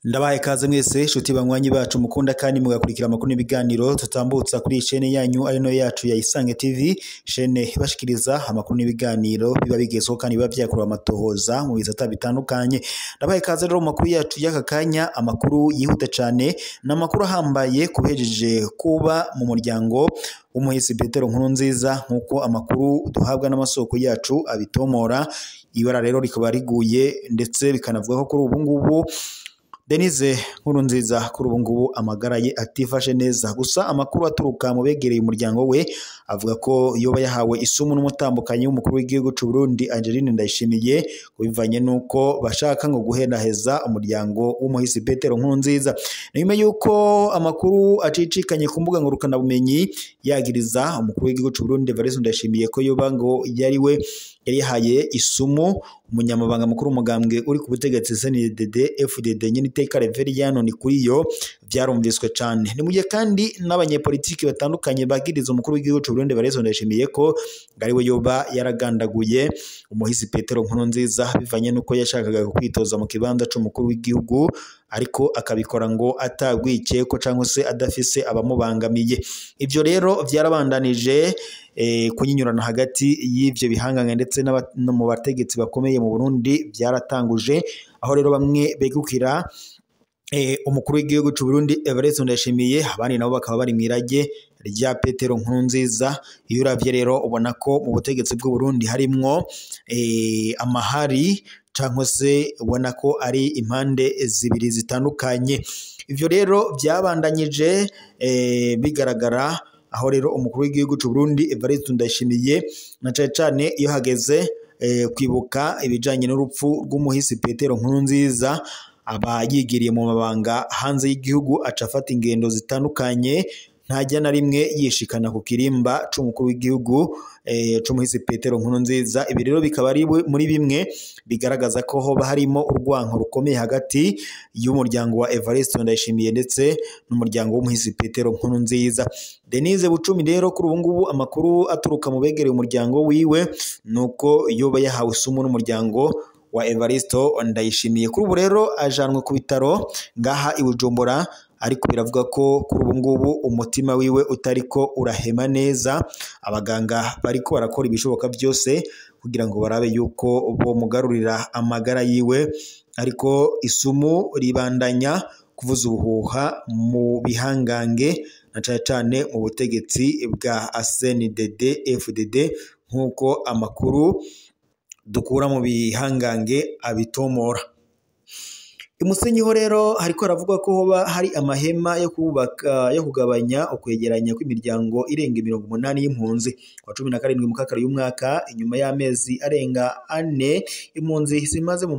Ndabaye kaze mwese shuti banywanyi bacu mukunda kandi mugakurikira amakuru n'ibiganiro tutambutsa kuri chaîne yanyu ari no yacu ya Isange TV, chaîne bashikiriza amakuru n'ibiganiro biba bigezweho kandi biba vyakuruwe amatohoza mu bisata bitandukanye. Ndabaye kaze rero mu makuru yacu y'aka kanya, amakuru yihuta cane n'amakuru ahambaye kubejeje kuba mu muryango w'umuhisi Petero Nkurunziza, nkuko amakuru duhabwa n'amasoko yacu abitomora. Ibara rero rikaba riguye ndetse bikanavuga ko kuri ubu ngubu Denise Nkurunziza kuri ubu ngubu amagara ye atifashe neza. Gusa amakuru aturuka mu begereye umuryango we avuga ko yoba yahawe isumu n'umutambukanyi w'umukuru w'igihugu c'u Burundi Angeline Ndayishimiye, kubivanye nuko bashaka ngo guhenaheza umuryango w'umuhisi Petero Nkurunziza. Nyuma yuko amakuru acicikanye ku mbuga ngurukana bumenyi yagiriza umukuru w'igihugu c'u Burundi Evariste Ndayishimiye ko yoba ngo yari we yari yahaye isumu umunyamabanga mukuru umugambwe uri ku butegetsi CNDD FDD nyine iteka Reveriyano ni kuri yo byarumviswe cyane. Ni mugihe kandi n'abanyepolitiki batandukanye bagiriza umukuru w'igihugu c'u Burundi Evariste Ndayishimiye ko ari we yoba yaragandaguye umuhisi Petero Nkurunziza bivanye nuko yashakaga kwitoza mu kibanza c'umukuru w'igihugu, ariko akabikora ngo atagwikeko cyangwa se adafise abamubangamiye. Ivyo rero byarabandanije kunyinyurana hagati y'ivyo bihangange ndetse no mu bategetsi bakomeye mu Burundi byaratanguje, aho rero bamwe begukira umukuru w'igihugu c'u Burundi Evariste Ndayishimiye, abandi nabo bakaba bari mwirage rya Petero Nkurunziza. Iyo uravye rero ubona ko mu butegetsi bw'u Burundi harimwo amahari cyangwa se ubona ko ari impande zibiri zitandukanye. Ivyo rero byabandanyije bigaragara aho rero umukuru w'igihugu c'u Burundi Evariste Ndayishimiye na cane cane iyo hageze kwibuka ibijanye n'urupfu rw'umuhisi Petero Nkurunziza aba yigiriye mu mabanga hanze y'igihugu, aca afata ingendo zitandukanye, ntajya na rimwe yishikana ku kirimba c'umukuru w'igihugu c'umuhisi Petero Nkurunziza. Ibi rero bikaba ari muri bimwe bigaragaza ko hoba harimo urwanko rukomeye hagati y'umuryango wa Evariste Ndayishimiye ndetse n'umuryango w'umuhisi Petero Nkurunziza. Denise Bucumi rero kuri ubu ngubu amakuru aturuka mu begereye umuryango wiwe nuko yoba yahawe isumu n'umuryango wa Evariste Ndayishimiye. Kuri ubu rero ajanwe ku bitaro ngaha i Bujumbura, ariko biravuga ko kuri ubu ngubu umutima wiwe utariko urahema neza. Abaganga bariko barakora ibishoboka byose kugira ngo barabe yuko bomugarurira amagara yiwe, ariko isumu ribandanya kuvuza ubuhuha mu bihangange na cane cane mu butegetsi bwa CNDD FDD, nkuko amakuru dukura mu bihangange abitomora. Imusenyi ho rero hariko haravugwa ko hoba hari amahema yo kubaka yo kugabanya ukwegeranya kw'imiryango irenga 80 y'impunzi. Kwa 17 mukakaro y'umwaka, inyuma y'amezi arenga 4 impunzi zimaze mu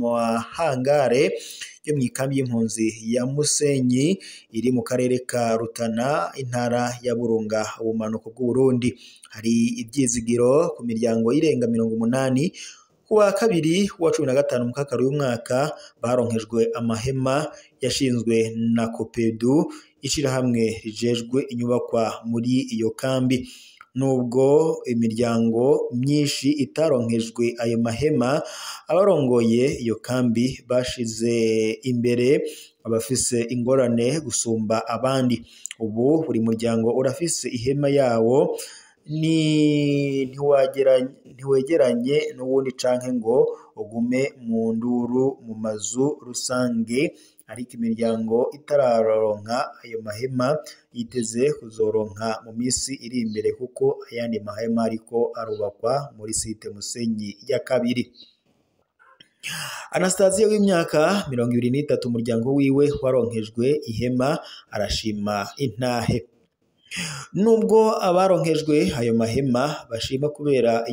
mahangare yo mw'ikambi y'impunzi ya Musenyi iri mu karere ka Rutana, intara ya Burunga, ubumanuko bw'u Burundi. Hari ivyizigiro ku miryango irenga 80. Kuwa kabiri wa 15 mukakaro y'umwaka baronkejwe amahema yashinzwe na Kopedu, ishirahamwe rijejwe inyubakwa muri iyo kambi. Nubwo imiryango myinshi itaronkejwe ayo mahema, abarongoye iyo kambi bashize imbere abafise ingorane gusumba abandi. Ubu buri muryango urafise ihema yawo, ni ntiwegeranye n'uwundi canke ngo ugume mu nduru mu mazu rusange, ariko imiryango itararonka ayo mahema yiteze kuzoronka mu misi iri imbere, kuko ayandi mahema ariko arubakwa muri site Musenyi ya kabiri. Anastasia w'imyaka 23, umuryango wiwe waronkejwe ihema, arashima intahe. Nubwo abaronkejwe ayo mahema bashima kubera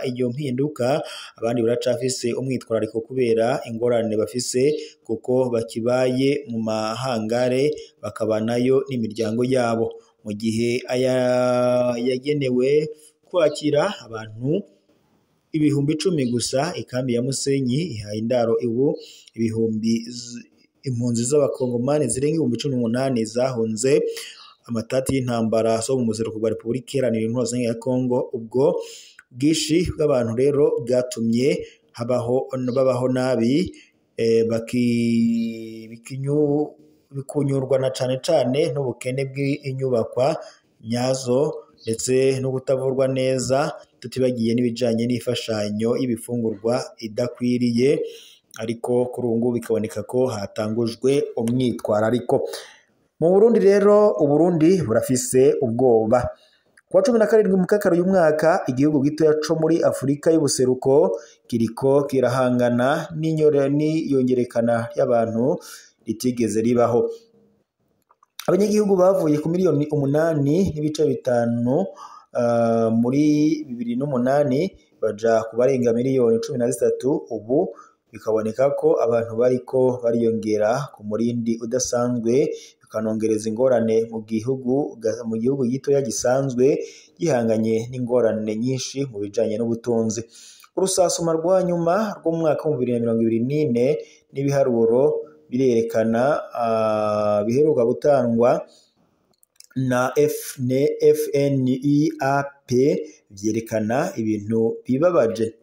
iyo mpinduka, abandi baracafise umwitwarariko kubera ingorane bafise, kuko bakibaye mu mahangare bakabanayo n'imiryango yabo, mu gihe aya yagenewe kwakira abantu 10,000 gusa. Ikambi ya Musenyi ihaye indaro ubu ibihumbi impunzi z'abakongomani zirenga 18,000 zahunze amatati y'intambara zo mu museruko bwa Repubulika Iharanira Intwaro Rusange ya Kongo. Ubwo bwinshi bw'abantu rero bwatumye babaho nabi, bikunyurwa na cane cane n'ubukene bw'inyubakwa nyazo ndetse no kutavurwa neza, tutibagiye n'ibijanye n'imfashanyo y'ibifungurwa idakwiriye. Ariko kuri ubu ngubu bikaboneka ko hatangujwe umwitwarariko. Mu Burundi rero, Uburundi burafise ubwoba. Kuwa 17 Mukakaro uyu mwaka, igihugu gitoya co muri Afurika y'ubuseruko kiriko kirahangana n'iyongerekana ry'abantu ritigeze ribaho. Abanyagihugu bavuye ku miliyoni 8.5 muri 2008 baja ku barenga miliyoni 13 ubu. Bikaboneka ko abantu bariko bariyongera ku murindi udasanzwe, bikanongereza ingorane mu gihugu gitoya gisanzwe gihanganye n'ingorane nyinshi mu bijanye n'ubutunzi. Urusasuma rwa nyuma rw'umwaka wa 2024 n'ibiharuro birerekana biheruka gutangwa na FNIAP vyerekana ibintu bibabaje.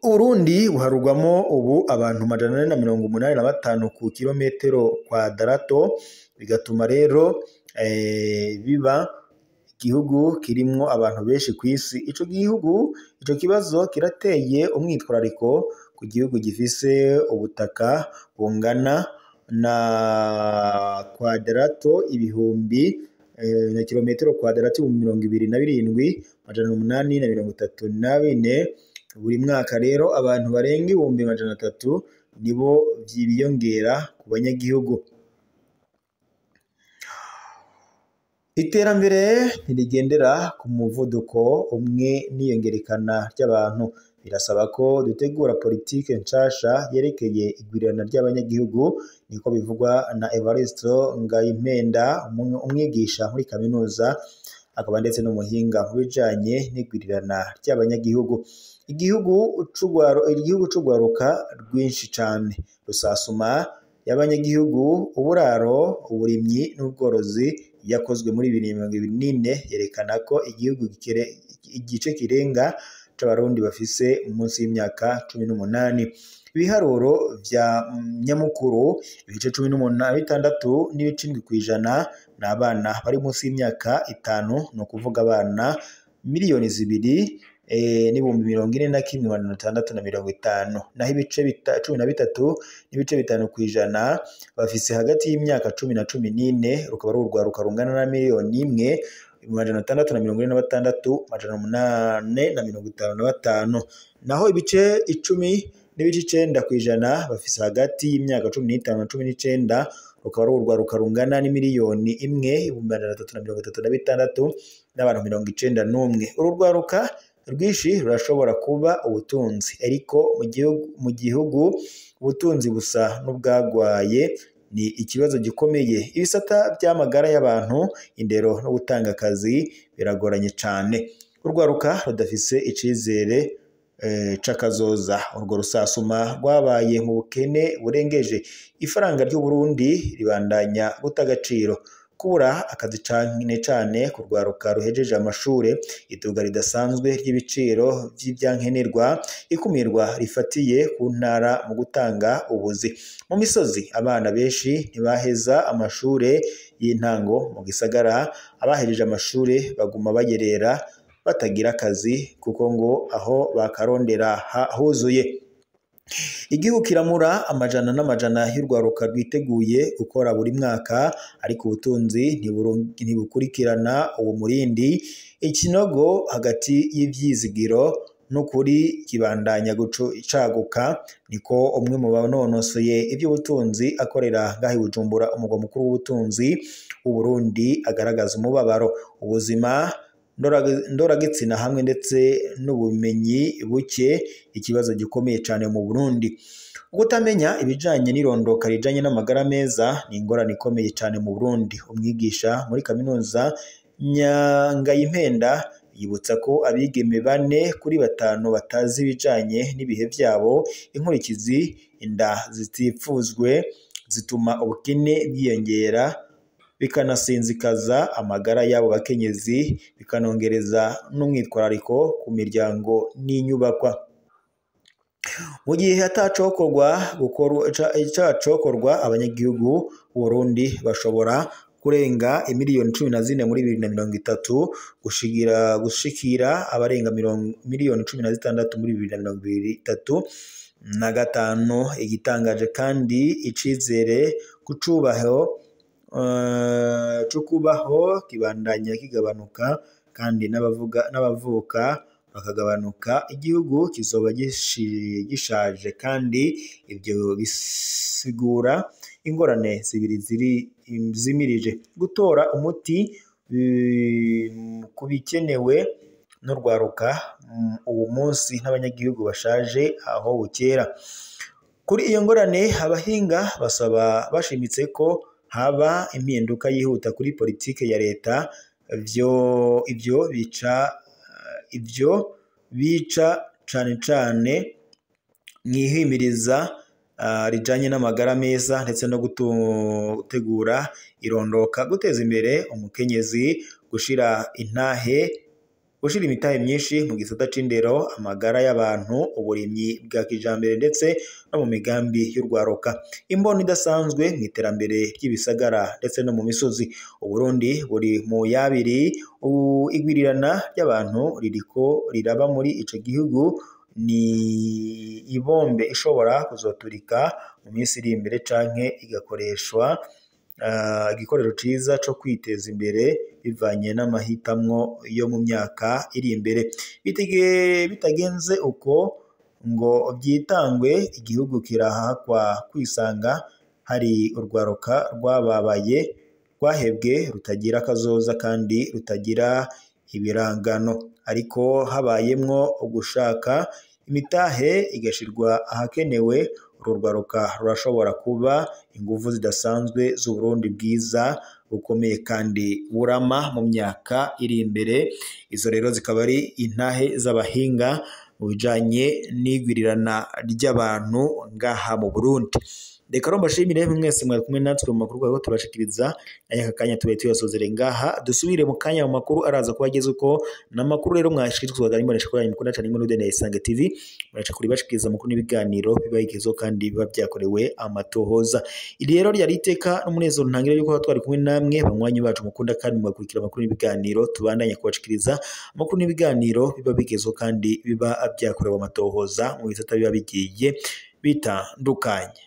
Urundi buharugwamo ubu abantu 485 ku kilometero kwadarato, bigatuma rero biba igihugu kirimwo abantu benshi kw'isi. Ico gihugu, ico kibazo kirateye umwitwarariko ku gihugu gifise ubutaka bungana na kwadarato ibihumbi na kilometero kwadarato 27,834. Buri mwaka rero abantu barenga 300,000 nibo vyiyongera ku banyagihugu. Iterambere ntirigendera ku muvuduko umwe n'iyongerekana ry'abantu. Birasaba ko dutegura politike nshasha yerekeye igwirirana ry'abanyagihugu, niko bivugwa na Evariste Ngayimpenda, umwigisha muri kaminuza akaba ndetse n'umuhinga mu bijanye n'igwirirana ry'abanyagihugu. Igihugu c'urwaruka rwinshi cane rusasuma y'abanyagihugu, uburaro, uburimyi n'ubworozi yakozwe muri 2024 yerekana ko igihugu igice kirenga c'abarundi bafise munsi y'imyaka 18. Ibiharuro vya nyamukuru, ibice 16.7 kw'ijana ni abana bari munsi y'imyaka 5, ni ukuvuga abana miliyoni 2 n'ibihumbi 41,650, naho ibice 13.5 kw'ijana bafise hagati y'imyaka 10 na 14, rukaba ari urwaruka rungana na miliyoni 1,646,855, naho ibice 10.9 kw'ijana bafise hagati y'imyaka 15 na 19, rukaba ari urwaruka rungana n'imiliyoni 1,336 n'abantu 91. Uru rwaruka rwinshi rurashobora kuba ubutunzi, ariko mu gihugu ubutunzi busa n'ubwagwaye ni ikibazo gikomeye. Ibisata by'amagara y'abantu, indero no gutanga akazi biragoranye cane. Urwaruka rudafise icizere c'akazoza. Urwo rusasuma rwabaye mu bukene burengeje. Ifaranga ry'Uburundi ribandanya guta agaciro. Kubura akazi cane cane ku rwaruka ruhejeje amashure, iduga ridasanzwe ry'ibiciro vy'ivyankenerwa, ikumirwa rifatiye ku ntara mu gutanga ubuzi. Mu misozi abana benshi ntibaheza amashure y'intango, mu gisagara abahejeje amashure baguma bayerera batagira akazi kuko ngo aho bakarondera huzuye. Igihugu kiramura amajana n'amajana y'urwaruka rwiteguye gukora buri mwaka, ariko ubutunzi ntibukurikirana uwo murindi. Ikinogo hagati y'ivyizigiro n'ukuri kibandanya gucaguka, niko umwe mu banonosoye ivy'ubutunzi akorera ngaha i Bujumbura, umugwa mukuru w'ubutunzi w'Uburundi, agaragaza umubabaro. Ubuzima ndoragitsina hamwe ndetse n'ubumenyi buke, ikibazo gikomeye cane mu Burundi. Ukutamenya ibijanye n'irondoka rijanye n'amagara meza ni ingorane ikomeye cane mu Burundi. Umwigisha muri kaminuza Nyangayimpenda yibutsa ko abigeme 4 kuri 5 batazi ibijanye n'ibihe vyabo. Inkurikizi, inda zitifuzwe zituma ubukene bwiyongera, bikanasinzikaza amagara y'abo bakenyezi, bikanongereza n'umwitwarariko ku miryango n'inyubakwa. Mu gihe atacokorwa, abanyagihugu Burundi bashobora kurenga imiliyoni 14 muri 2030 gushikira abarenga miliyoni 16 muri 2035. Igitangaje kandi icizere kucubaho cukubaho kibandanya kigabanuka, kandi n'abavuka bakagabanuka. Igihugu kizoba gishaje, kandi ibyo bisigura ingorane zibiri ziri zimirije: gutora umuti kubikenewe n'urwaruka uwo munsi n'abanyagihugu bashaje aho bukera. Kuri iyo ngorane, abahinga basaba bashimitse ko haba impinduka yihuta kuri politike ya leta. Ivyo bica cane cane mwihimiriza rijanye n'amagara meza, ndetse no gutegura irondoka, guteza imbere umukenyezi, gushira imitahe myinshi mu gisata c'indero, amagara y'abantu, uburimyi bwa kijambere, ndetse no mu migambi y'urwaruka. Imbono idasanzwe mu iterambere ry'ibisagara ndetse no mu misozi. Uburundi buri mu yabiri. Igwirirana ry'abantu ririko riraba muri ico gihugu ni ibombe ishobora kuzoturika mu minsi iri imbere, canke igakoreshwa igikoresho ciza co kwiteza imbere bivanye n'amahitamwo yo mu myaka iri imbere. Bitagenze uko ngo vyitangwe, igihugu kirahakwa kwisanga hari urwaruka rwababaye, rwahebwe, rutagira akazoza kandi rutagira ibirangano. Ariko habayemwo ugushaka, imitahe igashirwa ahakenewe, uru rwaruka rurashobora kuba inguvu zidasanzwe z'Uburundi bwiza bukomeye kandi burama mu myaka iri imbere. Izo rero zikaba ari intahe z'abahinga mu bijanye n'igwirirana ry'abantu ngaha mu Burundi. Reka rero mbashimire mwese mwari kumwe natwe mu makuru twari tubashikiriza aya kanya, tubaye tuyasozere ngaha, dusubire mu kanya mu makuru araza kuba ageze uko. N'amakuru rero mwashikirizwaga n'imbonesha kuri yanyu mukunda cyane Imbonesha ya Isange TV, muraca kuri bashikiriza amakuru n'ibiganiro biba bigezeho kandi biba byakorewe amatohoza. Iri rero ryari iteka n'umunezero ntangira yuko twari kumwe namwe banywanyi bacu mukunda kandi mugakurikira amakuru n'ibiganiro, tubandanye kubashikiriza amakuru n'ibiganiro biba bigezeho kandi biba byakorewe amatohoza mu bisata biba bigiye bitandukanye.